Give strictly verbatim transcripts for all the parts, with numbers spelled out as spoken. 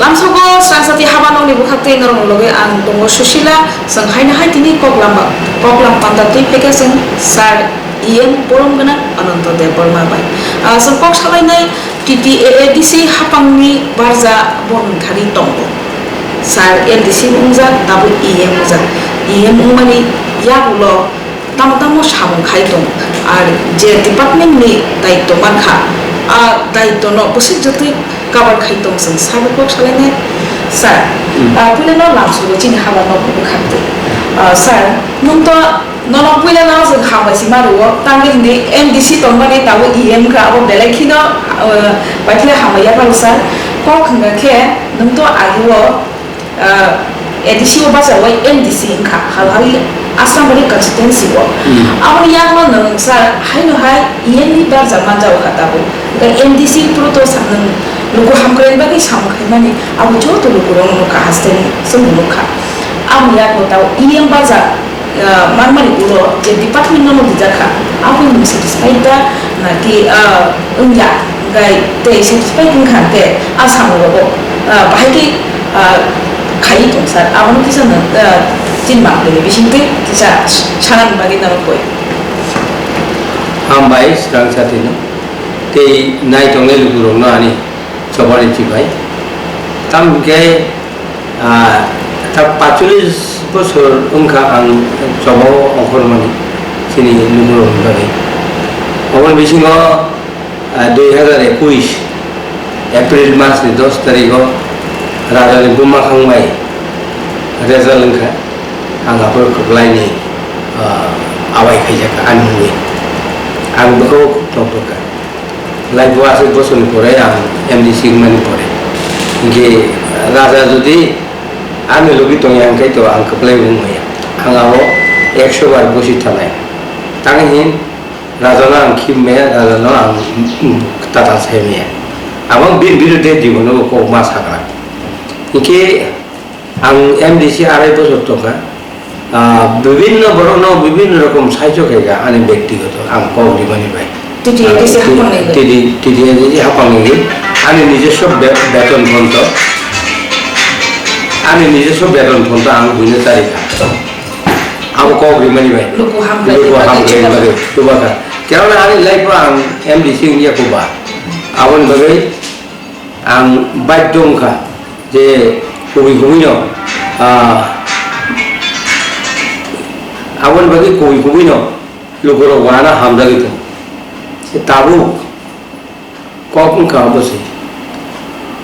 Lamsogo srangsati haba nokni bwkhaktwi norokni logi ang tongo Susila, chwng haino hai tini koklam ba-, koklam panda twi phaikha chwng Sir E M borom gwnang Ananto Debbarma bai. Ah, chwng kok salainai T T A A D C haphangni barja bo nungthani tongo. Sir M D C wngjak, tabuk E M wngjak. E M wngmani yagulo tamo tamo samung khai tong, ar je department ni daityo mankha, a daityo no bwswk jotwi cover khai tong, chwng sabo kok salainai. Sir, Hmm. ah, puila no lamsogo chini haba no bwkhaktwi. Ah, sir, nwng to nono puila no chwng hambai si ma rwo, tamni hindi M D C tongmani tabuk E M wngkha, abo belai kheno, ah, paithila hambai yapharo sir. Kok hwnkha khe nwng to ageo ah, A D C o bacha wai M D C wngkha, hal hal Asrambari constituency o. Hmm. Aboni yakno nwng sir haino hai E M ni barja manjao kha tabuk. Hwnkhe M D C phuru to sa nwng luku hamkrai bagwi samung khaimani, abo joto lukurok nukha hasteni chwng nukha. Aboni yakno tabuk E M barja ah, manmani ulo je department no dijak kha, aboni nwng satisfied da, naki, ah, wngya, gai tei satisfied wngkha khe, a samung rogo, ah, bahai khe, ah, khaiwi tong sir, abono kisa nwng, ah, chini mangpili bisingtwi kisa sanani bagwi norok koi. Hambai swrang satino tei nai tongnai lukurokno ani chobani chibai. Tamo hwnkhe Ah, ta pacholish bosor wngkha ang chobao ongkhormani chini lukurokni bagwi. Oboni bisingo, ah, dui hazar ekush April masni dos tarikgo rajani buma khangbai result wngkha. Ang aphuru kwplaini, ah, awai khaijakha ani mungwi. Ang bwkhao khub tongthokha. Life o aswk bosoni pore ang M D C wngmani pore. Hinkhe raja jodi ani logi tongya hinkhe to ang kwplai wng maya. Ang abo ekso bar bosi thanai. Tangwi hin raja no ang khib maya, raja no ang, mm, tatal sai maya. Abo bini biruddhe jibono bo kok ma sakha. Hinkhe Ang M D C arai bosor tongkha. Ah, bibinno borokno bibinno rokom saicho khaikha ani bektigoto ang kok rimani bai. T T A D C Ah, haphangni T D, T D A D C haphangni ani nijoswo be-, beton phonto, ani nijoswo beton phonto ang buino charikha. Abo kok rimani bai. Luku hamkrai Luku rimani hamkrai chubaha. rimani chubaha. Kebangno ani life o ang M D C wngya kho ba. Aboni bagwi Ang baidhyo wngkha je kubui kubui no, ah, aboni bagwi kubui kubui no lukurok bo ano hamjagwi tongo. Tabuk kok wngkha obo se.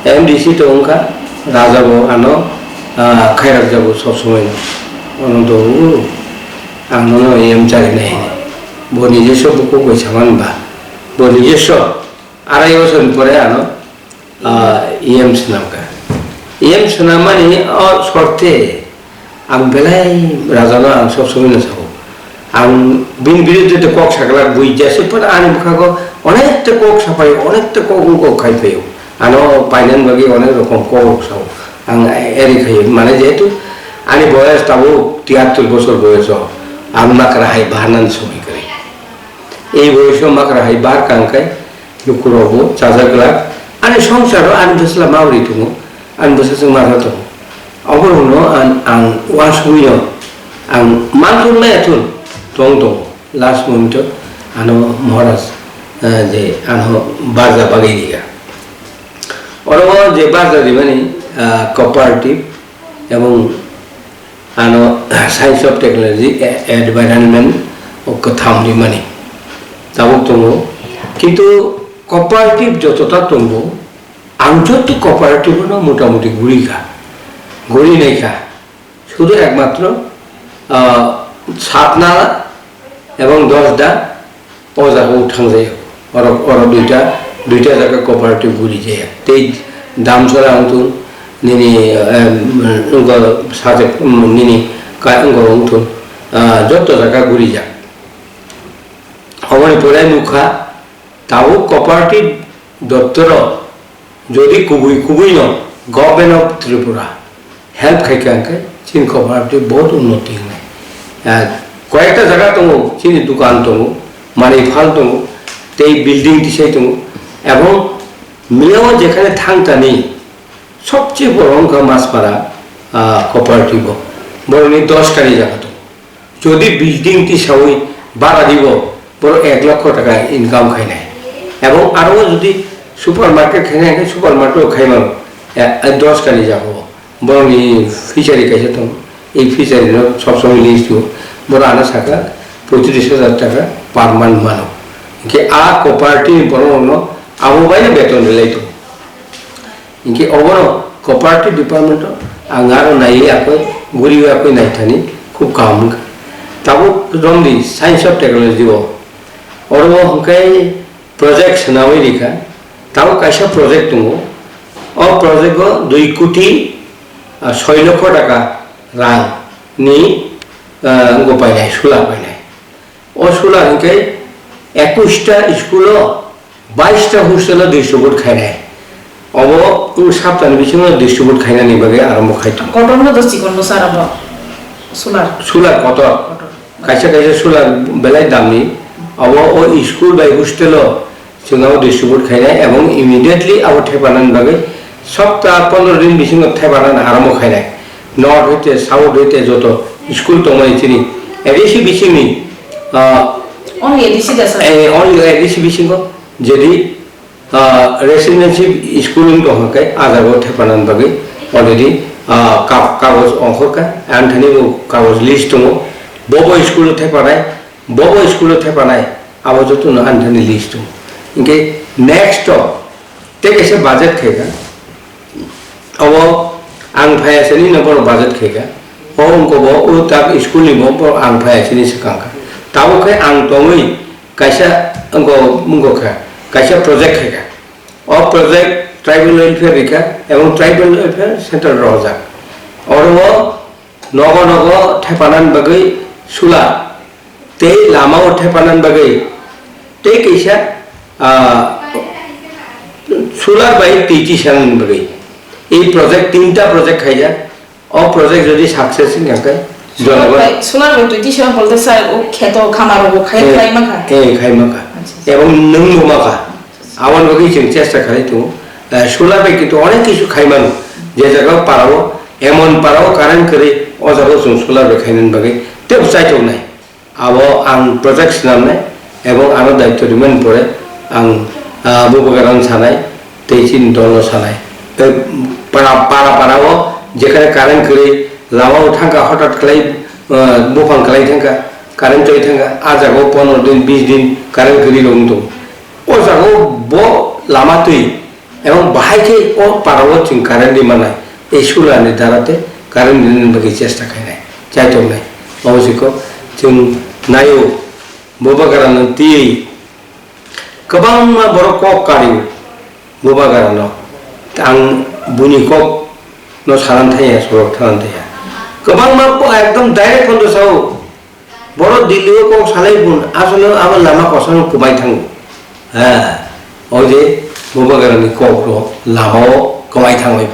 M D C to wngkha, raja bo ano, ah, khairok jago sob somoi no. Ono do, ang nono M charinai hini. Bo nijoswo bukhuk bai saman ba. Bo nijoswo arai bosor ni pore ano, Ah, E M swnamkha. E M swnammani o sorte ang belai rajano ang sob somoi no sao. Ang bini biruddhe de kok saglak buijase, phano ani bwkhago onekta kok sapai, onekta kok wngkok khai phaio. Ano painani bagwi onek rokom kok rok sao. Ang eri khaio, mane jehetu ani boyas tabuk tiyattor bosor boyoso, ang makra hai baharnani somoi kwrwi. Ei boyoso makra hai bahar kang khe, Lukurokbo chajak glak. Ani songsaro ani bwsla mabrwi tongo, ani bwsajwk matha tongo. Oborokno ang, ang uansugwino ang manthun maya thun tong tongo. Last momento ano Maharaj, eh, je ano barja bagwi rikha. Oro o je barja rimani, ah, cooperative ebong Ano Science of Technology, e-, Environment o kwtham rimani tabuk tongo. Kintu cooperative jotota tongo, ang joto cooperative no motamuti guri kha, guri nai kha. Sudu ekmatro, ah, satna ebong dosda o jaga o thangjaio. Oro, oro duita, duita jaga cooperative guri jaya. Tei Damsora wngthun, nini, em, wngkha sajak, em, nini ka-, wngkha wngthun, ah, joto jaga guri jak. Oboni pore nukha, tabuk cooperative doptoro Jodi kubui kubui no Government of Tripura help khai kha hwnkhe chini cooperative bahut unnoti wngnai. Ah, koyekta jaga tongo, chini dukan tongo, manwi phal tongo, tei building tisai tongo, ebong miyao jekhane thang tani Sobcheye boro wngkha Maspara, ah, cooperative o. Borokni dos kani jaga tongo. Jodi building tisawi bara dibo, borok ek lokho taka income khainai. Ebong aro jodi supermarket khainai, hwnkhe supermarket o khaimano, eh, eh, dos kani jaga o. Borokni fishery kaisa tongo. Ei fishery no sob somoi list o. Borok ano saka poitris hajar taka per month mano. Hwnkhe a cooperative ni borok no abo bai no beton rwlai tongo. Hinkhe obono cooperative department o ang aro naiwi akoi guriwi akoi naithani khub kaham wngkha. Tabuk romdi science of technology o, oro o hwnkhe project swnamwi rikha. Tabuk kaisa project tongo, o project o dui koti, ah, soi lokho taka rang ni, ah, wngkha painai, solar painai. O solar hwnkhe ekush ta school o, bais ta hostel o distribute khainai. Obo wng saptani bisingo distribute khainani bagwi arombo khai tongo. Kotor no do chikon no sara bo solar. Solar kotor. Kotor. Kaisa kaisa solar belai damni. Obo o school bai hostel o chwng abo distribute khainai, ebong immediately abo thepanani bagwi sopta pondro din bisingo thepanani arombo khainai. North hoite, south hoite joto school tongmani chini A D C bisingni, ah, Only A D C da, sir? Eh, only A D C bisingo jodi, ah, residential school wng tongkha khe, ah jagao thepanani bagwi already, ah, ka-, kagoj ongkhorkha, anthani bo kagoj list tongo, bobo school o thepanai, bobo school o thepanai, abo jotono anthani list tongo. Hinkhe next o tei kaisa budget khaikha, obo ang phai asani no bono budget khaikha, o wngkha bo o tak school ni bo, bo ang phai asani swkang kha. Tabuk khe ang tongwi kaisa wngkha, wngkha kha, kaisa project khaikha. O project tribal welfare rikha ebong tribal welfare center rohorjak. Oro o nogo nogo thepanani bagwi solar tei lama o thepanani bagwi tei kaisa, ah, solar bai twi tisanani bagwi. Ei project, tinta project khaijak. O project jodi success wngkha khe, solar jonogon bai, solar bai twi tisa bolte sir, o kheto khamaro bo khai, eh, khai mankha? Eh, khai mankha. Acha, acha. Ebong nwng bo mankha. Aboni bagwi chwng chesta khlai tongo. Eh, solar bai kintu onek kisu khai mano. Je jaga o para o, emon para o current kwrwi, o jaga o chwng solar bai khainani bagwi teibo chaitok nai. Abo ang project swnamnai, ebong ano daityo rimani pore ang, ah, Bubagrano sanai, tei chini dolno sanai. Tei para, para, para o jekhane current kwrwi, lama o thangkha, hotat khlai, ah, buphang kwlai thangkha, current choi thangkha, ah jaga o pondro din, bis din current kwrwi rok wng tongo. O jaga o bo lama twi, ebong bahai khe o para o chwng current ri manai, tei solar ni dara tei current rinani bagwi chesta khainai, chaitok nai. Obo se kok chwng naio, Bubagrano twiwi kwbangma borok kok kario Bubagrano. Ang buini kok no sanan thaya, sorok thanan thaya. Kwbangma po-, ekdom direct kondo sao. Borok Delhi o kok salai bun, asole abo lama kosom kwbai thango. Ha, o je Bubagrani kok rok lama o kwbai thangwi.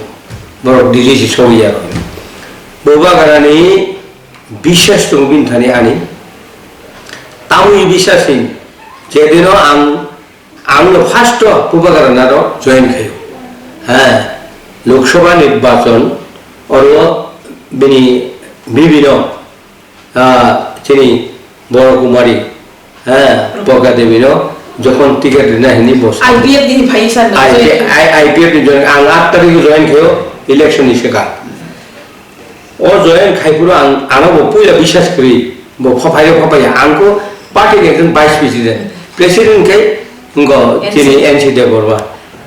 Borok Delhi se sogwi ya rok. Bubagrani biswas tongo bini thani ani. Tamoni biswas ni jedino ang Ang no first o Bubagrano join khaio. Ha, Lok Sabha nirbachon oro bini bibi no, ah, chini Boro Kumari, ha, Pragya Devi no jokhon ticket rina hini bo sa. I P F ni phai sa na. I P F, I, I P F ni join, ang aat tarikh join khaio election ni swkang. O join khai phuru ang, ano bo puila biswas kwrwi, bo phaphai rok phaphai ya. Ang kho party ni ekjon vice president. President khe wngkho chini N C Debbarma.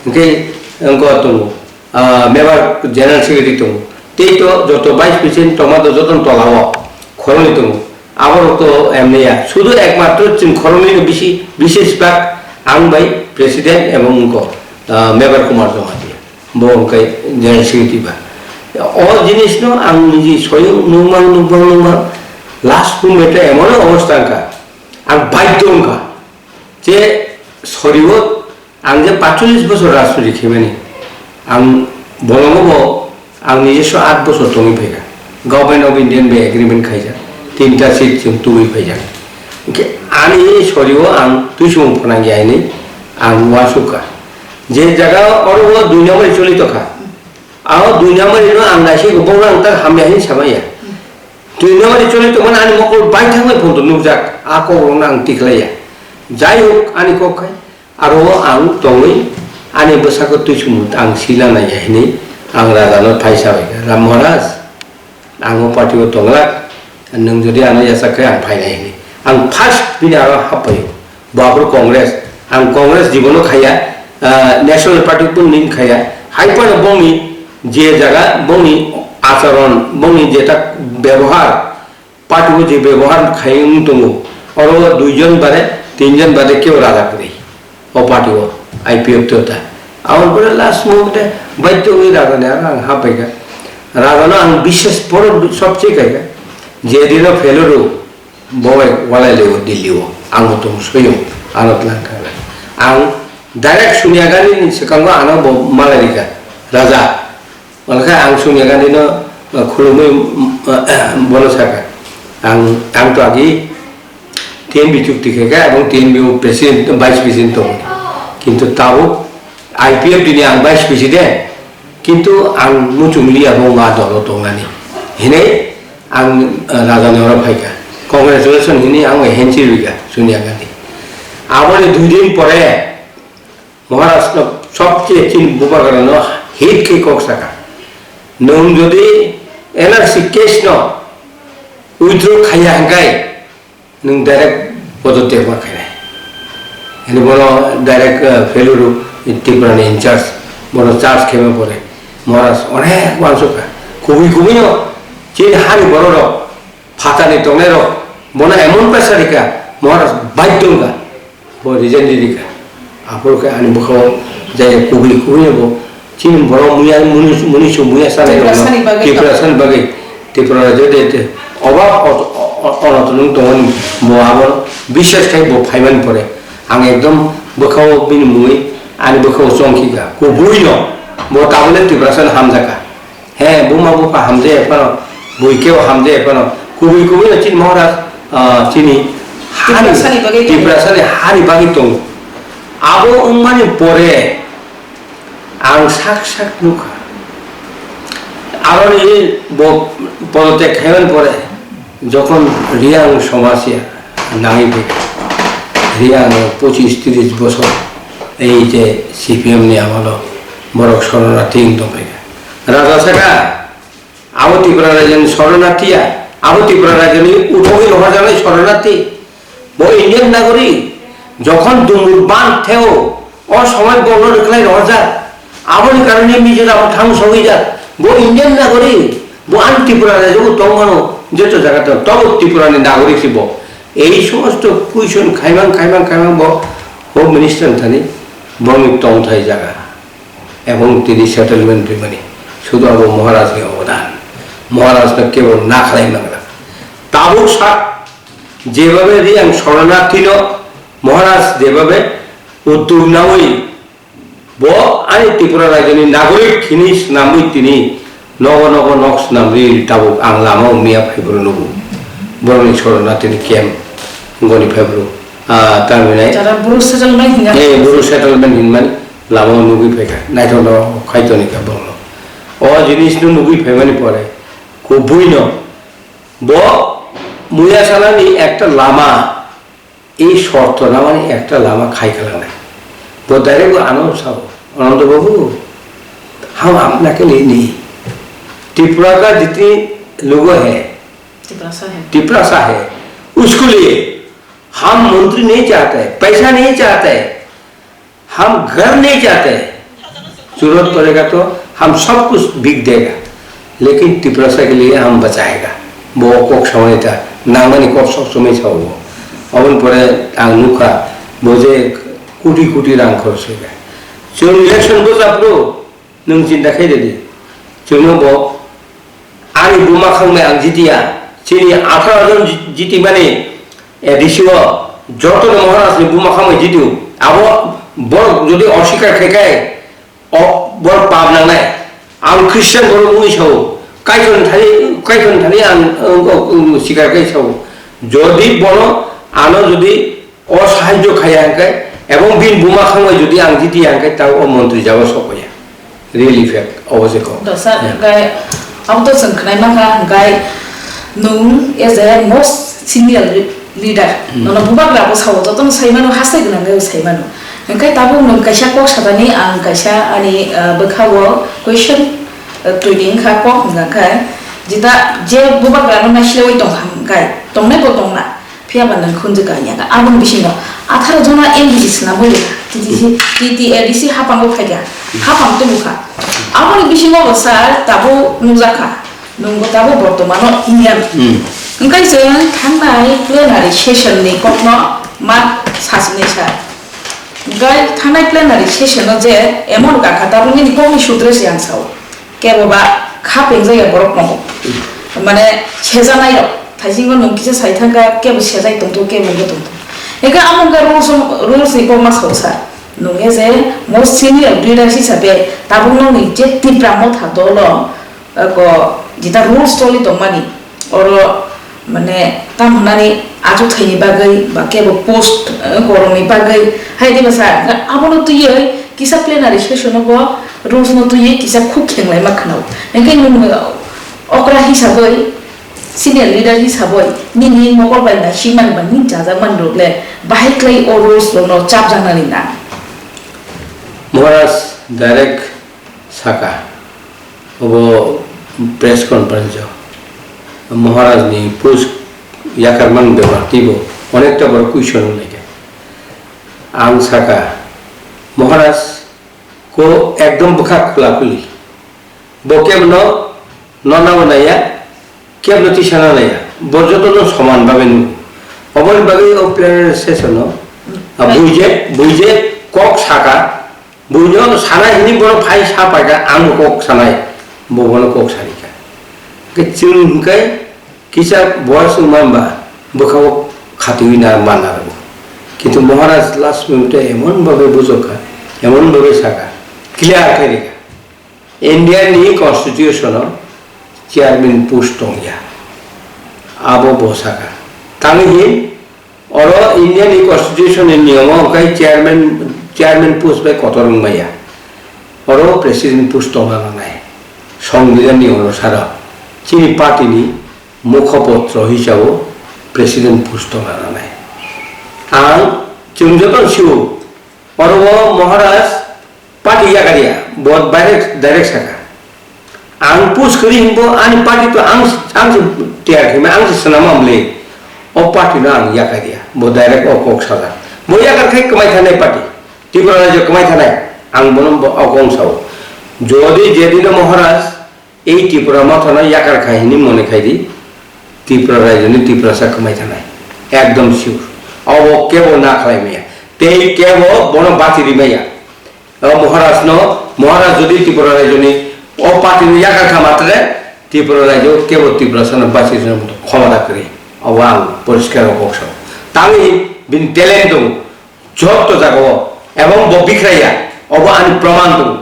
Hwnkhe wngkho tongo, ah, member general secretary tongo. Tei to joto vice president tongma to joto tola o khoroknwi tongo. Aborok to emni ya. Sudu ekmatro chwng khoroknwi no bisi, bises bak ang bai president ebong wngkho, ah, Mevar Kumar Jamatia. Bo hwnkhe general secretary ba. O jinisno ang niji soyung nukmang, nukmang, nukmang, last moment o emon obostha wngkha, ang baidhyo wngkha je soriwo ang je pachulis bosor rajniti khaimani, ang bolongo bo ang nijiswa aat bosor tongwi phaikha. Government of India bai agreement khaijak, tinta seat chwng tubui phaijak. Hwnkhe ani soriwo ang twisung phnangya hinwi ang uansukha. Je jaga oro o dui number choli tongkha, Abo dui number no ang naisingko, bono ang tak hamya hinwi samaya. Dui number choli tongmani ani mokol baithang bai photo nukjak, a kokrokno ang tikhlaiya. Jai hok, ani kok khai, aro ang tongwi ani bwsako twi sumut ang sila naiya hinwi ang rajano phai sabaikha, "Ram Maharaj, ang o party o tonglak, nwng jodi ano yachak khe ang phainai," hinwi. Ang first bini aro happaio. Bo aphuru Congress, ang Congress jibono khaiya, ah, National Party bo nin khaiya. Hai phano bongni je jaga, bongni acharon, bongni jeta bebohar, party bo je bebohar khai wng tongo, oro duijon bare, tinjon bare kebo raja kwrwi. O party o I P F to ta. Aboni pore last moment e baidhyo wngwi raja ni aro ang hapbaikha. Raja no ang bishes poro sobse khaikha. Je dino failure o, bo bai walai leo Delhi o. Ang bo tong soyung, ano tlang thang. Ang direct Sonia Gandhi ni swkango ano bo malai rikha. Raja, Wngkha ang Sonia Gandhi no, uh, khulumwi, um, uh, bono sakha, ang, ang to agi T N B chukti khe kha, ebong T N B o president, vice president tongo. Kintu tabuk I P F T ni ang vice president, kintu ang muchung liya bo ma dolo tongnani. Hinwi ang, uh, raja ni oro phaikha. Congratulations hinwi ang bai handshake rwkha Sonia Gandhi. Aboni dui din pore, Maharaj no sobche chini bubagra no hit khe kok saka. Nwng jodi N R C case no withdraw khaiya hwnkhe nwng direct podotyak ma khainai. Ani bono direct, uh, failure Tripura ni in charge, bono charge khaima pore Maharaj onek uansukha. Kubui kubui no chini hani borok rok Phatani tongnairok bono emon pressure rikha, Maharaj baidhyo wngkha, bo resign rikha. Aphuru khe ani bwkhao jaya kubui kubui bo chini borok muya muni, muni su muya sanai rokno Tiprasani bagwi Tiprasani bagwi, Tripura rajyo de, de obak ot-, o-, o-, onoton wng tongmani bo abono biswas khai bo phaimani pore ang ekdom bwkhao bini mungwi ani bwkhao chongkhikha. Kubuino bo tabole Tiprasani hamjakha. He, buma bupha hamjaya phano, bui kebo hamjaya phano, kubui kubui no chini Maharaj, ah, chini hani, Tiprasani bagwi tongo. Tiprasani hani bagwi tongo. Abo wngmani pore ang sak sak nukha. Aroni bo podotyak khaimani pore, jokhon Riyang somaj ya nangwi phaikha. Riyang o pochis tris bosor ei je C P M ni amolo borok soronarthi wng tongphaikha. Raja saka, abo Tripura rajyoni soronarthi ya, abo Tripura rajyoni uthogwi rohorjaknai soronarthi. Bo Indian nagorik, jokhon Dumur bandh theo, o somoi bo no rwkhlai rohorjak. Aboni karone Mizoram thang sogwijak. Bo Indian nagorik, bo ani Tripura rajyo bo tongmano, joto jaga tong, tobo Tripura ni nagorik se bo. Ei somosto question khaimang, khaimang, khaimang bo Home Minister thani bongni tongthai jaga. Ebong tini settlement rimani. Sudu abo Maharaj ni obodan. Maharaj no kebo na khlai mangra. Tabuk sa, jebabe Riyang soronarthi no Maharaj jebabe uttur nawi bo ani Tripura rajyoni nagorik hini swnamwi tini nogo nogo nok swnamri tabuk ang lama wngya phaiphuru nugo. Borokni soronarthi ni camp goni phaiphuru, ah, tamhinai. Jara Bru settlement hinwi. Eh, Bru settlement hinmani lama o nugwi phaikha. Naithok no khai toni kha borokno. O jinis no nugwi phaimani pore kubui no bo muya salani ekta lama, ei shorto namani ekta lama khai khalangnai. Bo direct bo ano sao, "Anando babu, hum apna ke liye nahi, Tripura ka jitni logo hai, Tiprasa hai. Tiprasa hai, usko liye, hum mantri nahi chahte, paisa nahi chahte, हम घर नहीं जाते, जरूरत पड़ेगा तो हम सब कुछ बिक देगा, लेकिन तिपरासा के लिए हम बचाएगा." Bo kok samani ta nangmani kok sob somoi sao. Aboni pore ang nukha bo je koti koti rang khorch khaikha. Chwng election bo japro, nwng chinta khai redi. Chwngno bo ani buma khangbai ang jitiya. Chini atharo jon ji-, jitimani A D C o joto no Maharaj ni buma khamwi jitio. Abo borok jodi oswikar khai khai, o borok pap nangnai. Ang Christian borok wngwi sao, Kaitor thani, Kaitor thani ang, ang, ang sikar khai sao. Jodi bono ano jodi o sahajyo khaiya hwnkhe, ebong bini buma khamwi jodi ang jitiya hwnkhe, ta o montri jaga sokoya. Real effect obo se kok. Dosa, Yeah. Hingke abo to chwng khwnai mankha, hingke nwng as a most senior leader, Hmm. Nono bubagra bo sao, jotono sai mano, hasai gwnang khe sai mano. Hingke tabuk nwng kaisa kok satani, ang kaisa ani, ah, bwkha o question, ah, twi ni wngkha kok hwnka khe, jeta je bubagra no naislewi tongkha hingke, tongnai bo tongna. Phiya ba nwng khunju kanya kha. Aboni bisingo atharo jona M D C swnamwi rwkha. T T C, T T A D C haphango phaikha. Haphang tubukha. Aboni bisingo bo sir tabuk nukjakha. Nwngbo tabuk bortomano E M. Hmm. Hwnkhe chwng thangnai plenary session ni kokno ma sachinai sir. Hwnkhe thangnai plenary session o je emon kakha tabuk nini kokni sudre se ang sao. Kebo ba kha pengjak ya borok tongo. Mane sejanai rok. Thaisingo nwng kisa sai thangkha, kebo sejai tongtho, kebo wngwi tongtho. Hingkhe amo wngkha rules, rules ni kokma sao sa. Nwng as a most senior leader hisabe tabuk nokni je Tipra Motha dolo, eh, ko jeta rules choli tongmani. Oro mane tam hwnani achukthai ni bagwi ba kebo post, eh, korong ni bagwi hai diba sa abono twiwi kisa plenary session o bo rules no twiwi kisa khuk khenglai ma khwnao. Hingke nwng okra hisabwi senior leader hisabwi nini mokol bai naising mani ba nini chajak mani rok le bahai khlai o rules rok no chapjak nani na. Maharaj direct saka. Obo press conference o Maharaj ni post yakarmani bepar teibo onekta borok question wnglaikha. Ang saka, Maharaj ko ekdom bwkha khula khuli. Bo kebo no nona bo naiya, kebo no tisana naiya. Bo joto no soman bhabe nugo. Oboni bagwi o plenary session o, ah, buije, buije kok saka, Buino sana hini bono phai sa paikha, ang bo kok sanai, bo bono kok sanikha. Hwnkhe chwng hwnkhe kisa boyas wngma hwnba bwkhao khatiwi na manna rwgo. Kintu Maharaj last moment o emon bhabe bujokha, emon bhabe sakha, clear khe rikha. India ni constitution o chairman post tongya. Abo bo sakha. Tangwi hin Oro India ni constitution ni niyom o hwnkhe chairman, chairman post bai kotor wngmaya. Oro president post tongna nangnai. Songbidan ni onusaro chini party ni mukhopotro hisabo president post tongna nangnai. Ang chwng joto sio, oro o Maharaj Party yakarya, bo direct, direct saka. Ang push kwrwi hwnbo ani party to ang, ang se tiyar khaima, ang se swnama mle. O party no ang yakarya, bo direct o kok sajak. Bo yakar khai kwmai thanai party. Tripura rajyo kwmai thanai, ang bono bo o kok sao. Jodi jedino Maharaj ei Tripura mothano yakar khai hwnwi mone khai di, Tripura rajyoni Tiprasa kwmai thanai. Ekdom sure. Obo kebo na khlai maya. Tei kebo bono bachi ri maya. O Maharaj no, Maharaj jodi Tripura rajyo ni o party ni yakar kha matre, Tripura rajyo kebo Tiprasa no bachirwna khomota kwrwi. Obo ang poriskar o kok sao. Tangwi bini talent tongo, jotto jaga o, ebong bo bikhraya, obo ani proman tongo.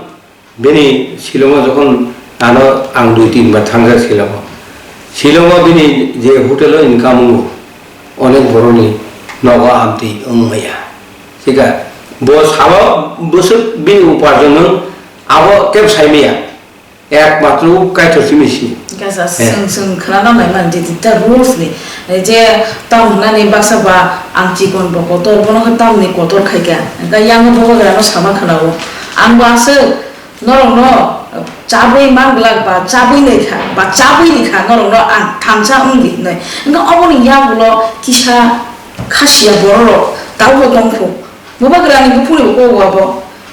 Bini Shillong o jokhon ano ang dui tin bar thangjak Shillong o. Shillong o bini je hotel o income wngo, onek borok ni nogo amtwi wng maya. Thik khe bo salo bwswk bini uparjon no abo kebo sai maya, ekmatro Kaitor simi si. Gasa Eh. Swng swng khwna nang nai man je ta rules ni je tam hwnani baksa ba ang chikon bo kotor bono khe tam ni kotor khai kha hwnkhe yang bo bagra no sama khwna o ang bo aswk norok no chabwi mang glak ba chabwi nai kha ba chabwi ni kha norok no ang thansa wng di hinwi hwnkhe obo ni yagulo kisa khasiya borok rok tabuk bo tong kho. Bubagrani buphurni bo kok abo,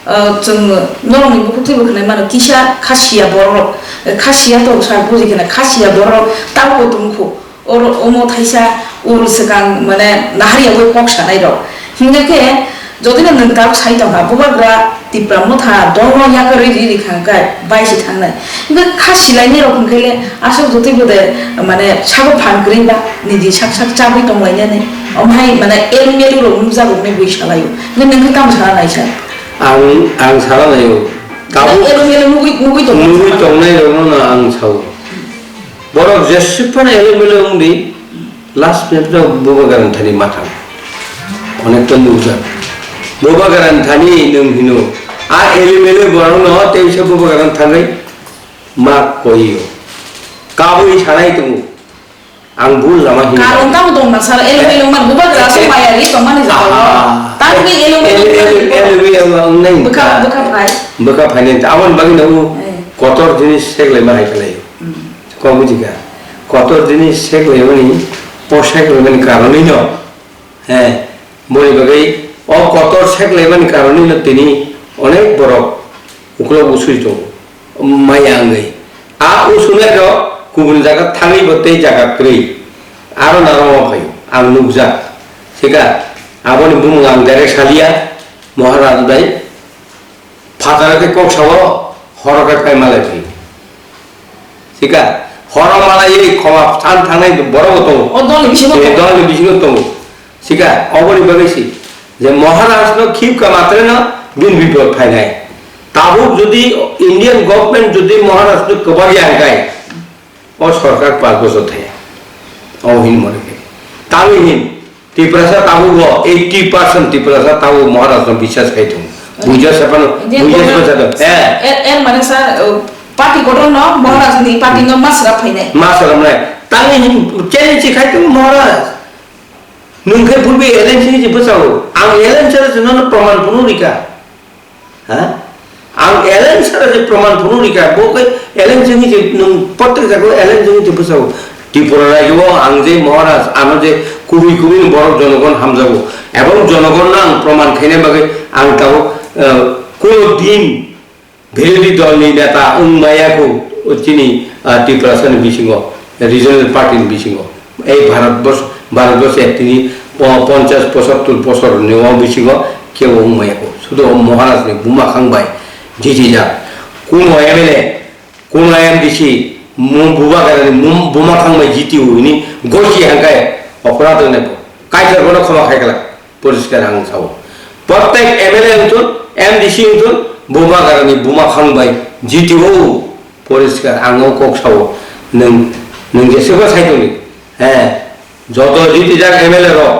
ah, chwng norokni bukhuk twibo khwnai mano, kisa khasiya borok, eh, khasiya to sa buji khna, khasiya borok tabukbo tongkhu. Oro omo thaisa ul swkang mane naharya ui kok sanai rok. Hingkhe khe jodino nwng tabuk sai tongkha, bubagra Tipra Motha dolno yakarwi ri ri kha khe bai se thangnai. Hingkhe kha silainai rok hingkhe le aswk jotoi bo de mane sago phan kwrwi ba niji sak sak chabwi tonglainani. Omo hai mane elumelu rok nukjago hinwi bui salaio. Nini wngkhe tamo sana naisa? Ang, ang sana naio. Tabuk elumelu nugwi, nugwi tongo. Nugwi tongnai rokno no ang sao. Borok jesuk phano elumelu wngdi, last minute no bubagrani thani mathang. Onekta nukjak. Bubagrani thani nwng hino, A elumelu borokno tei se bubagrano thangwi ma koio. Kabui sanai tongo. Ang bul lama hini. Karon tamo tong na sar, elumelu mar bubagra so maya ri tong mani jaga. Aha. Tang ni elumelu. Elumelu, elumelu wngnai. Bwkha, bwkha phai. Bwkha phainai. Aboni bagwi no kotor jinis seglai ma hai khlai. Kok bujikha. Kotor jinis seglai mani, o seglai mani karonwi no. He, boni bagwi o kotor seklaimani karonwi no tini onek borok uklok usui tongo, maya wngwi. A usunai rok kubun jaga thangwi bo tei jaga kwrwi aro narwkma phaio, ang nukjak. Sikha, aboni bumung ang direct saliya, Maharaj bai. Phataro khe kok sao, horo khe phai malai phi. Sikha, horo malaiwi khoma san thangnai borok bo tongo. O dolni bisingo tongo. Dolni bisingo tongo. Sikha, oboni bagwi si je Maharaj no khip ka matre no bin bipod phainai. Tabuk jodi Indian government jodi Maharaj no kwbak ya hwnkhe, O sorkar panch bochor thaya. O hin mone khe. Tamo hin Tiprasa tabuk bo eighty percent Tiprasa tabuk Maharaj no biswas khai tongo. Buja sapano, je buja Maharaj sapano. Eh. Er, er mane sa, uh, party kotor no Maharaj ni party no masra phainai. Masra phainai. Tamo hin challenge khai tongo Maharaj. Nwng khe purbi alliance ni je bwsao. Ang alliance se no proman phunu rika. Ha? Ang alien sara je proman phunu rika, bo khe alien jengwi je nwng protek jaga o alien jengwi je bwsao. Tripura rajyo o ang je Maharaj, ano je kubui kubui ni borok jonogon hamjago. Ebong jonogon no ang proman khaina bagwi ang tabuk, eh, kuno din birodhi dol ni neta wng maya kho chini, ah, Tiprasa ni bisingo, regional party ni bisingo. Ei Bharatbors-, Bharatbors ya tini po-, ponchas, pochattor bosor ni o bisingo kebo wng maya kho. Sudo o Maharaj ni buma khang bai jiti jak. Kuno M L A, kuno M D C, mu-, bubagra ni mu-, buma khang bai jiti o hini gosi hangkai oporad ne bo. Kaitor bono khoma khai kala. Poriskar ang sao. Protek M L A wngthun, M D C wngthun, bubagra ni buma khang bai jiti o. Poriskar ang o kok sao, nwng, nwng jesebo sai tongdi. He, joto jiti jak M L A rok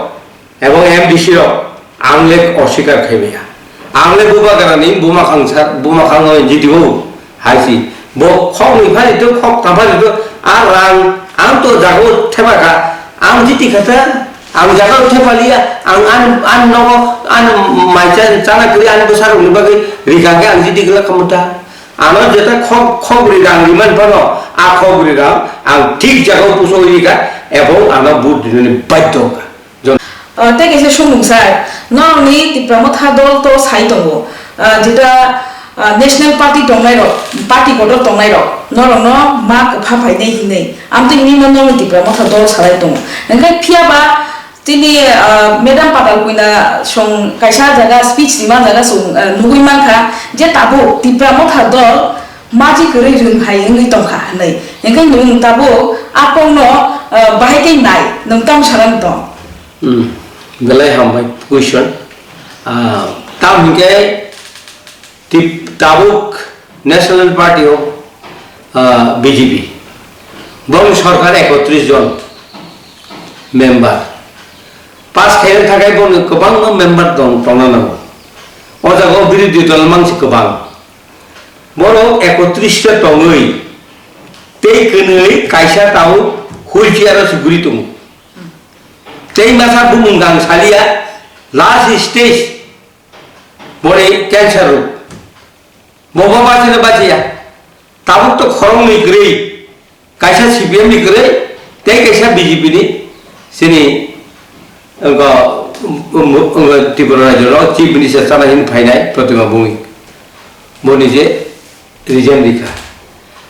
ebong M D C rok ang le oswikar khai maya. Ang le bubagra ni buma khang sa, buma khang bai jiti o. Hai si, bo khok ni phai to, khok ta phai to, a rang, ang to jago theba kha, ang jiti kha ta, ang jago theba liya, ang an, an nogo, an mai cha, chana kri, an bwsa rok ni bagwi rika khe ang jiti kla khamu ta. Ano jeta khok, khok ri rang ri man phano, a khok ri rang, ang thik jago puso rika, ebong ano vote dinani badhyo kha. Jon- Ah, tei kaisa sumung sai, norokni Tipra Motha dol to sai tongo, ah, jeta, ah, National Party tongnai rok, party kotor tongnai rok, norokno ma kwpha phainai hinwi, amtwi wngwi no norokni Tipra Motha dol salai tongo. Hwnkhe phiya ba tini, ah, Madam Patal Puina song kaisa jaga speech rima jaga song, ah, nugwi mankha je tabuk Tipra Motha dol maji kwrwi rwng hai wngwi tongkha hinwi. Hwnkhe nwng tabuk a kokno, ah, bahai khe nai, nwng tamo sana tong? Hmm, belai hambai question. Ah, tam hinkhe tip-, tabuk National Party o, ah, B J P. Bong sorkar ekotris jon member. Pass khaina thakai bong kwbangma member tong, tongna nango. O jaga o birodhi dol mangsi kwbang. Borok ekotris ta tongwi tei kwnwi kaisa tabuk wheelchair o se guri tongo. Tei masa bumung gang salia last stage boni cancer rok. Bobo bachina bachiya. Tabuk to khoroknwi kwrwi. Kaisa C P M ni kwrwi, tei kaisa B J P ni sini, wngkha, wngkha Tripura rajyo no Chief Minister chana hini phainai Protima Bhowmik. Boni je resign rikha.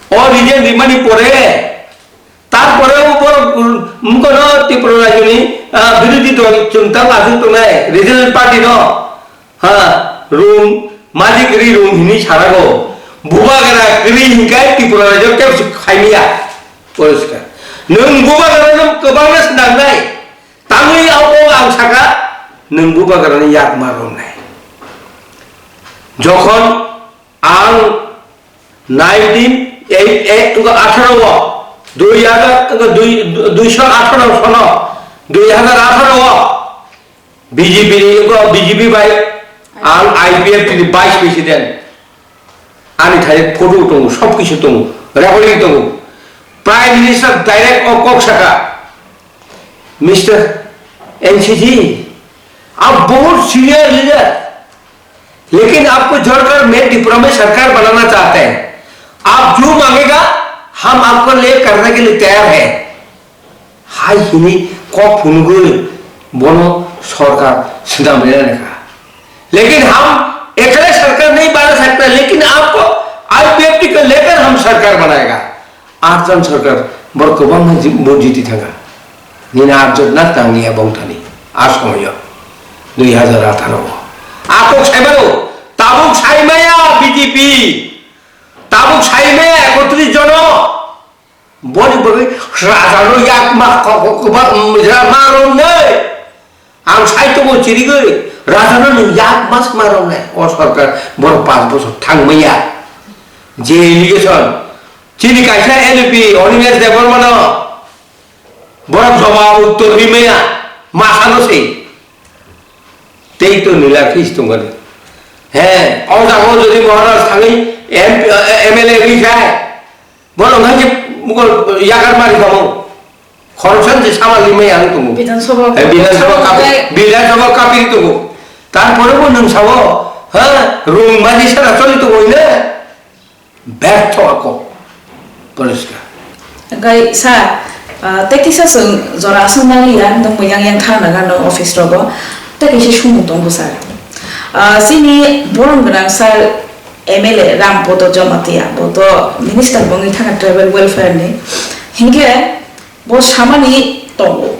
O resign rimani pore Tarpore o borok, um, mungkano Tripura rajyoni, ah, birodhi dol chwng tang aswk tongnai, regional party no, ha, room, majik ri room hini sarago. Bubagra kwrwi hinkai Tripura rajyo kebsi khaimiya. Poriskar. Nwng bubagra no kwbangma swnamnai. Tangwi abo ang saka, nwng bubagrani yakma romnai. Jokhon Ang nineteen eight, eh, wngkha atharo o, dui hajar, wngkha dui, duiso atharo sono, dui hajar atharo o B J P ni, wngkha B J P bai Ang I P F T ni vice president, ani thani photo tongo, sob kisu tongo, recording tongo. Prime Minister direct o kok saka, "Mister N C G, aap bahut senior leader, lekin aapko jodkar main Tripura mein sarkar banana chahte hain, aap jo mangega, hum aapko liye karne ke liye tayar hain." Hai hini kok phunugwi bono sorkar swnam rina rikha. Lekin hum ekle sarkar nahi bana sakta, lekin aapko I P F T ko lekar hum sarkar banayega. Aat jan sarkar bor kwbangma ji-, vote jiti thanga. Nini aat jan na tang liya bongthani. A somoyo dui hazar atharo o. Akok saimano, tabuk saimaya B J P. Tabuk saimaya ekotris jono. Boni bagwi rajano yakma ko-, ko-, koba, um, rama romnai. Ang sai tongo chirigwi, rajano nwng yakma sma romnai. O sorkar borok panch bochor thangmaya. Je allegation, chini kaisa L P, Animesh Debbarmano, borok jawab uttor rimaya, masano se. Tei to nila kis tongani. He, o jaga o jodi Maharaj thangwi M P, M L A ri khai, Borok hai je mukol yakar mari tamo. Khoroksan je sama limai ang tongo. Bidhan Sabha, eh, Bidhan Sabha Sabha kapi, khai Bidhan Sabha kapi tongo. Tarpore bo nwng sao, ha, rung baji sara choli tongo ine. Bertho ako. Poriskar. Hingkai sir, ah, tei kisa chwng jora aswk nang liya, nwng bo yang yang thang nang ano office rogo. Tei kaisa sumung tongo sir. Ah, chini borom gwnang sir, M L A Rampada Jamatia, bo to minister bo wngwi thangkha tribal welfare ni. Hinkhe bo samani tongo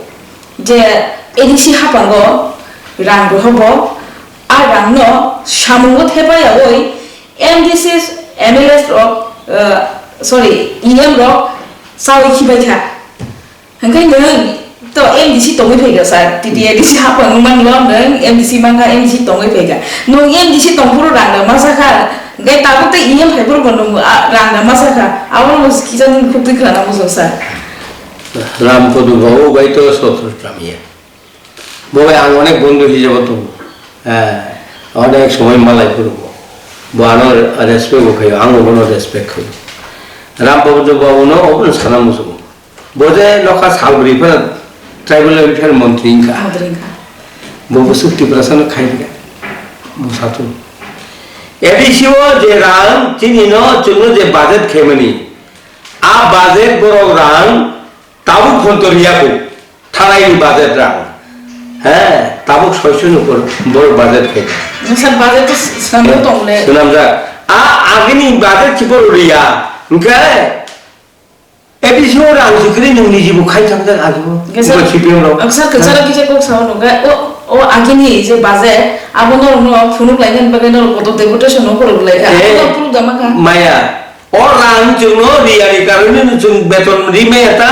je A D C haphango rang rohobo, a rangno samungo thepaiyaui M D C, M L A rok, eh, sorry, E M rok chaui khibaikha. Hwnkhe nwng to M D C tongwi phaikha sir, T T A D C haphang wngmani o nwng M D C mankha, M D C tongwi phaikha. Nwng M D C tongphuru rang da masa kha, hwnkhe tabuk tei E M phaiphuru bo nwng, ah, rang da masa kha. Abono bo kisa nwng khuk twi khwlana muchung sir. Rampada babu bai to sotro tamiya. Bo bai ang onek bondhu hisabo tongo. Eh, onek somoi malai phuru bo. Bo ano respect bo khaio, ang bono respect khaio. Rampada babu no obono sana muchungo. Bo je nokha salbri phano tribal welfare montri wngkha. Montri wngkha. Bo bwswk Tiprasa no khai rwkha. Bo satung. A D C o je rang chini no chwngno je budget khaimani, a budget borok rang tabuk phonto riya kho. Thanai ni budget rang. He, tabuk soiso ni upor borok budget khaikha. Noksa budget to swnamjak tong le. Swnamjak. A, agini budget si borok riya. Hwnkhe, A D C o rang si kwrwi nwng niji bo khai thang jak agi bo. Hwnkhe sir, bo C P M rok. Sir, kwcharo kisa kok sao nungkha. O, o agini je budget, abo norok no phunuk lai nani bagwi norok kotor deputation no phunuk lai kha. Eh, abo no phunuk da mankha. Maya. O rang chwngno riya ni karone no chwng beton ri maya ta.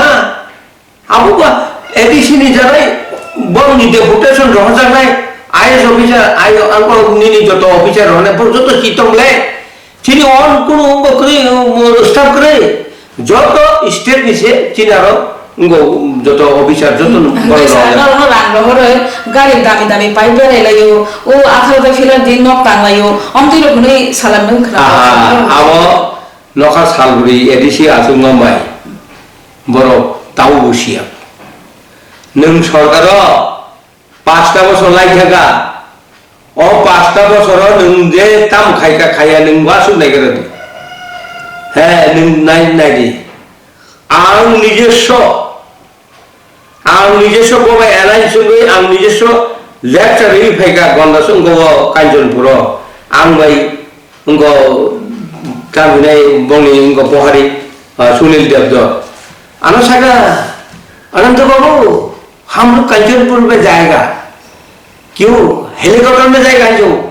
Abo ba A D C ni jagai borokni deputation rohorjaknai I A S officer, I A S, angkor nini joto officer rohornai borok joto si tong le. Chini on kunu wngbo kwrwi, um, staff kwrwi. Joto state ni se chini aro wngbo joto officer, joto hmm, borok hwnkhe sa rohorjak. Norokno rang rohorwi gari dami dami pai berai laio, o atharo ta filler di nok tang laio, omtwi rok hwnwi salam nung khna. Aha, abo nokha salbri A D C achukma bai. Borok tabo busiya. Nwng sorkaro pasta bosor lai thaka. O pasta bosoro nwng je tam khaika khaya nwng wasuk nai khe rwdi. He, nwng nai, nai di. Ang nijoswo, ang nijoswo bo bai alliance wngwi ang nijoswo lecture rwi phaika Gondasung go Kanchanpuro. Ang bai Wngkha tamhinai bongni wngkha Bohari, ah, Sunil Debdo. Ano saka, "Ananta babu, hum log Kanchanpur mein jayega. Kyun? Helicopter mein jayega jo."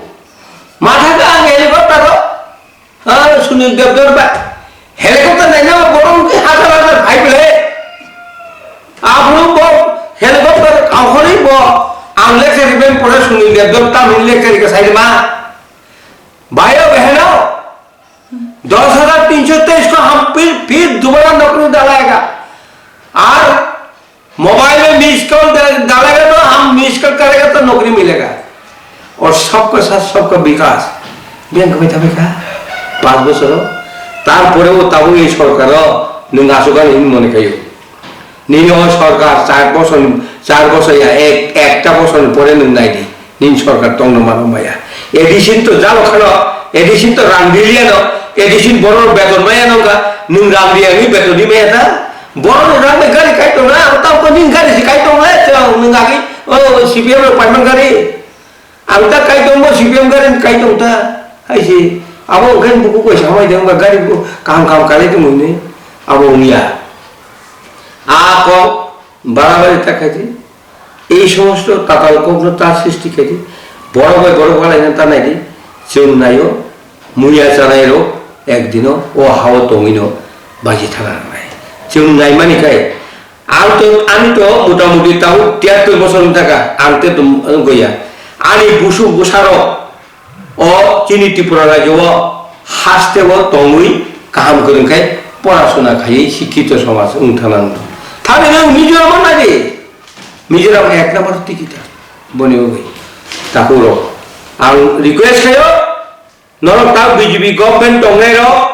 Matha ka ang helicopter ho? Ah, Sunil Debdo ba helicopter naina borok ki hajar hajar bhai bole. Aphuru bo helicopter kaokhorwi bo ang lecture riben pore Sunil Debdo tamhin lecture ka saima. भाइयों बहनों, दस हजार तीन सौ तेईस को हम फिर, फिर दोबारा नौकरी दिलाएगा। और मोबाइल में मिस कॉल दे-, डालेगा तो हम मिस कॉल करेगा तो नौकरी मिलेगा। O sabka sath sabka bikas. Biyang kwbai thabai kha. Panch bochoro. Tarpore o tabuk ei sorkaro nwng aswk ani hinwi mone khaio. Nini o sorkar char bochorni, char bochor ya, ek, ekta bochorni pore nwng nai di. Nini sorkar tongno mano maya. A D C to jalo khano, A D C to rang diliya no, A D C borok beton maya no ka, nwng rang diya ni beton ni maya ta. Borok rang bai gari kai tong na, ang tamo nini gari si kai tong na, chwng nwng agi, o C P M rok paiman gari. Ang ta kai tongbo C P M gari kai tong ta. Hai se, abo wngkhe buku kaisa hamai de wngba gari bo kaham kaham kalai tongmani. Abo wngya. A kok barabari ta khaidi. Ei somosto tatal kokno ta sristi khaidi. Borok bai borok walaina ta naidi. Chwng naio, muya chanai rok ekdino o hao tongwino baji thana nangnai. Chwng naimani khai Ang to, ani to mota moti tao tiyattor bosor wng taka, ang te to wng goya. Ani busuk bwsarok o chini Tripura rajyo o haste o tongwi kaham kwrwng khe porasona khaiwi sikkito somaj wng thana wng. Thani nwng Mizoram o nai di, Mizoram ek number tikita boni wngwi takhuk rok. Ang request khaio, Norok ta B J P government tongnai rok,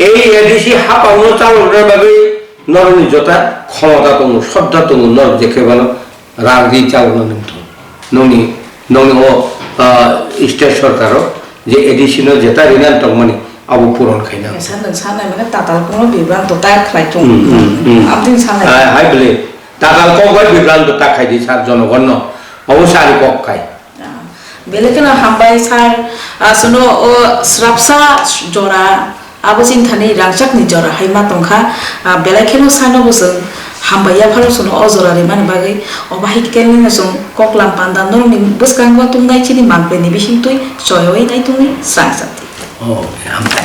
ei A D C hapang no chalok rwna bagwi norok ni jota khomota tongo, sodda tongo, norok je khe bono rang ri chalok na nung tongo. Nongni, nongni o, ah, state sorkar o je A D C no jeta rina tongmani abo puron khaina. Sa nwng sanai mane tatal kono bibranto ta khlai tongo. Hmm, hmm, hmm. Amtwing sanai. Hai, hai bwle tatal kok bai bibranto ta khai di sa jonogon no. Abo sari kok khai. Ah, belai kheno hambai sir, ah, chwngno o swrapsa jora abo chini thani rangchakni jora hai ma tongkha. Ah, belai kheno sir no bo chwng hambai yapharo chwngno o jora rimani bagwi. Obo hai khe nini chwng koklam panda norokni bwskango tongnai chini manphaini bisingtwi choyoi naitongwi srang chati. Oh, hambai.